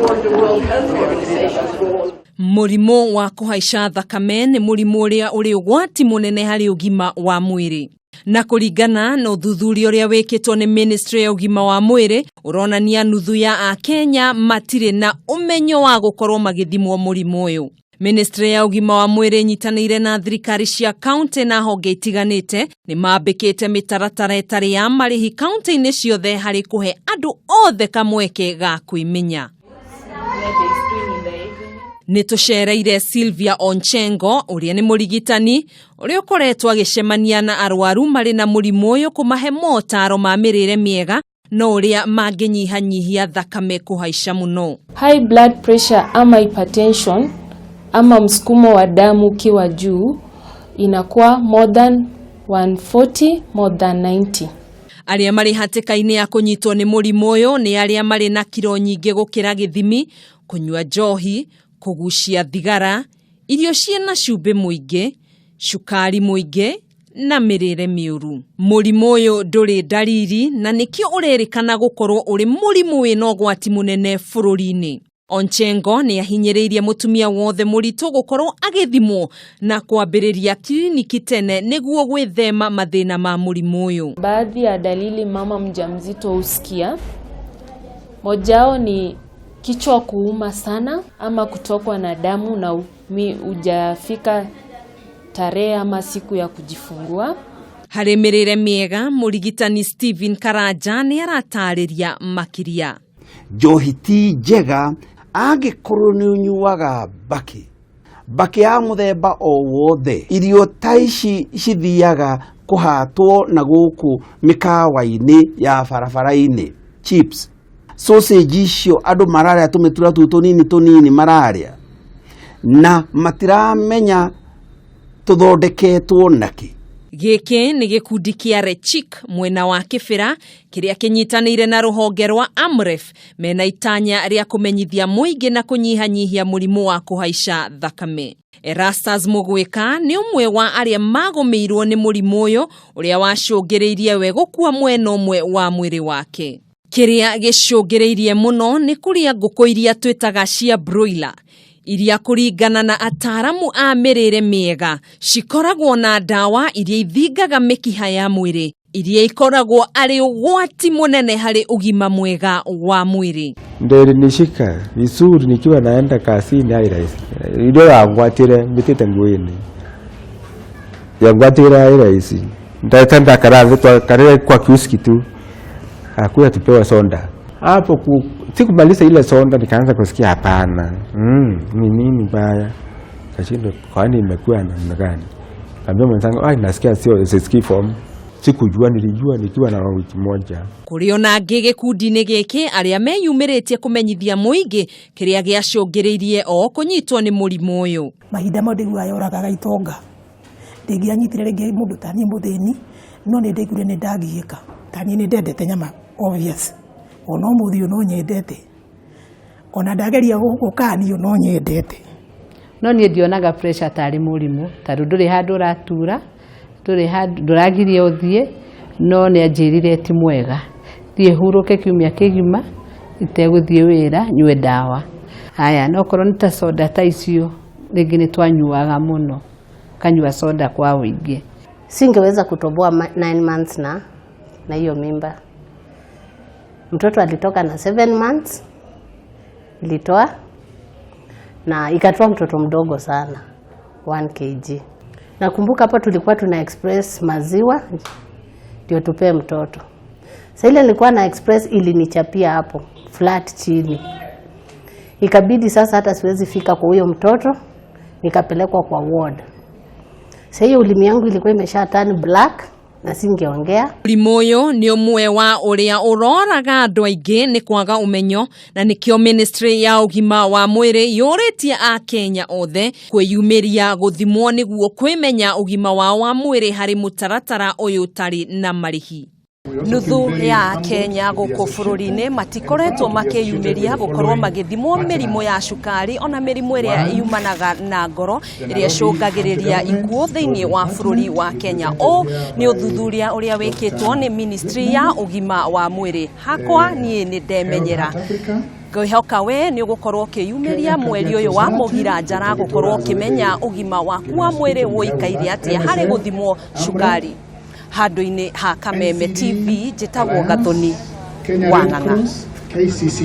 support the World Health Organization's goal. Mũrimũ wa kũhaica thakame nĩ mũrimũ ũrĩa ũrĩ ũgwati mũnene harĩ ũgima wa mwĩrĩ. Na kũringana na ũthuthuria ũrĩa wĩkĩtwo nĩ Ministry ya ũgima wa mwĩrĩ, ũronania nuthu ya Akenya matirĩ na ũmenyo wa gũkorwo magĩthimwo mũrimũ ũyũ. Ministry ya ũgima wa mwĩrĩ ĩnyitanĩire na thirikari cia kaunti na honge itiganĩte nĩ mambĩkĩte mĩtaratara ĩtarĩ ya marĩhi kaunti-inĩ ciothe harĩ kũhe andũ othe kamweke ga kwĩmenya. Nĩ tũcereire Sylvia Onchengo, ũrĩa nĩ mũrigitani ũrĩa ũkoretwo agĩcemania na arwaru marĩ na mũrimũ ũyũ, kũmahe motaro ma mĩrĩre mĩega na ũrĩa mangĩnyihanyihia thakame kũhaica mũno. High blood pressure ama hypertension ama msukumo wa damu ukiwa juu inakuwa more than 140, more than 90. Arĩa marĩ hatĩka-inĩ ya kũnyitwo nĩ mũrimũ ũyũ nĩ arĩa marĩ na kiro nyingĩ gũkĩra gĩthimi, kũnyua njohi, kũgucia thigara, irio ciĩna cumbĩ mũingĩ, cukari mũingĩ na mĩrĩre mĩũru. Mũrimũ ũyũ ndũrĩ ndariri na nĩkĩo ũrerĩkana gũkorwo ũrĩ mũrimũ wĩna ũgwati mũnene bũrũri-inĩ. Onchengo nĩ ahinyĩrĩirie mũtumia wothe mũritũ gũkorwo agĩthimwo na kwambĩrĩria kiriniki tene nĩguo gwĩthema mathĩna ma mũrimũ ũyũ. Baadhi ya dalili mama mjamzito husikia, mojao ni kichwa kuuma sana ama kutokwa na damu na hujafika tarehe ama siku ya kujifungua. Harĩ mĩrĩre mĩega, mũrigitani Stephen Karanja nĩ aratarĩria makĩria. Njohi ti njega. Angĩkorwo nĩ ũnyuaga mbakĩ, mbakĩ ya mũthemba o wothe, irio ta ici cithiaga kũhatwo na gũkũ mĩkawa-inĩ ya barabara-inĩ, chips, sausage icio andũ mararĩa, tũmĩtura tũu tũnini tũnini mararĩa na matiramenya tũthondeketwo nakĩ. Gĩkĩ nĩ gĩkundi kĩa Rechik mwena wa Kĩbĩra kĩrĩa kĩnyitanĩire na rũhonge rwa Amref, mena itanya rĩa kũmenyithia mũingĩ na kũnyihanyihia mũrimũ wa kũhaica thakame. Erastus Mũgwĩka nĩ ũmwe wa arĩa magũmĩirwo nĩ mũrimũ ũyũ ũrĩa wacũngĩrĩirie we gũkua mwena ũmwe wa mwĩrĩ wake. Kĩrĩa gĩcũngĩrĩirie mũno nĩ kũrĩa ngũkũ iria twĩtaga cia broiler, iria kũringana na ataaramu a mĩrĩre mĩega cikoragwo na ndawa iria ithingaga mĩkiha ya mwĩrĩ, iria ikoragwo arĩ ũgwati mũnene harĩ ũgima mwega wa mwĩrĩ. Ndio ilinishika vizuri nikiwa naenda kazini hai rahisi. Ndio yangwatire mbitite nguini. Yangwatire hai rahisi. Nitaenda karathi karere kwa kioski tu. Akuya tupewe soda. Hapo sikumaliza ile soda, nikaanza kusikia hapana. Ni nini baya? Kashindwa, kwani imekuwa namna gani? Kaambia mwenzangu, "Ai, nasikia sio, sisikii form." Sikujua, nilijua nikiwa na wiki moja. Kũrĩ ona angĩ gĩkundi-inĩ gĩkĩ arĩa meyumĩrĩtie kũmenyithia mũingĩ kĩrĩa gĩacũngĩrĩirie o kũnyitwo nĩ mũrimũ ũyũ. Mahinda mau ndĩiguaga yoragaga itonga, ndĩngĩanyitire rĩngĩ mũndũ ta niĩ mũthĩni, no nĩ ndaiguire nĩ ndagiĩka. Ta niĩ nĩ ndendete nyama, obvious, ona ũmũthĩ ũyũ no nyendete, ona ndageria gũkanio no nyendete. No niĩ ndionaga pressure tarĩ mũrimũ, tondũ ndũrĩ handũ ũratura, ndũrĩ handũ ndũragiria ũthiĩ. No nĩ anjĩrire ti mwega thiĩ hurũke kiumia kĩgima itegũthiĩ wĩra, nyue ndawa. Haya, no korwo nĩ ta soda ta icio, rĩngĩ nĩ twanyuaga mũno, kanyua soda kwa ũingĩ. Singeweza kutoboa 9 months na hiyo mimba. Mtoto alitoka na 7 months, ilitoa na ikatoa mtoto mdogo sana, 1 kg. Nakumbuka hapo tulikuwa tuna express maziwa ndio tupee mtoto. Sasa ile nilikuwa na express ilinichapia hapo flat chini, ikabidi sasa hata siwezi fika kwa huyo mtoto, nikapelekwa kwa ward. Sasa hiyo ulimi yangu ilikuwa imesha turn black na singeongea. Mũrimũ ũyũ nĩ ũmwe wa ũrĩa ũroraga andũ aingĩ nĩ kwaga ũmenyo, na nĩkĩo Ministry ya ũgima wa mwĩrĩ yũrĩtie Akenya othe kwĩyumĩria gũthimwo nĩguo kwĩmenya ũgima wao wa mwĩrĩ harĩ mũtaratara ũyũ ũtarĩ na marĩhi. Nuthu ya Kenya gũkũ bũrũri-inĩ matikoretwo makĩyumĩria gũkorwo magĩthimwo mĩrimũ ya cukari ona mĩrimũ ĩrĩa yumanaga na ngoro ĩrĩa ĩcũngagĩrĩria ikuũ thĩinĩ wa bũrũri wa Kenya. Ũũ nĩ ũthuthuria ũrĩa wĩkĩtwo nĩ ministry ya ũgima wa mwĩrĩ. Hakwa niĩ nĩ ndemenyera, ngwĩhoka we nĩ ũgũkorwo ũkĩyumĩria mweri ũyũ wa mũgira njara gũkorwo ũkĩmenya ũgima waku wa mwĩrĩ ũikaire atĩa harĩ gũthimwo cukari. Handũ-inĩ ha Kameme TV, njĩtagwo Gathoni Kenya wa Red Ng'ang'a. Cross, KCC.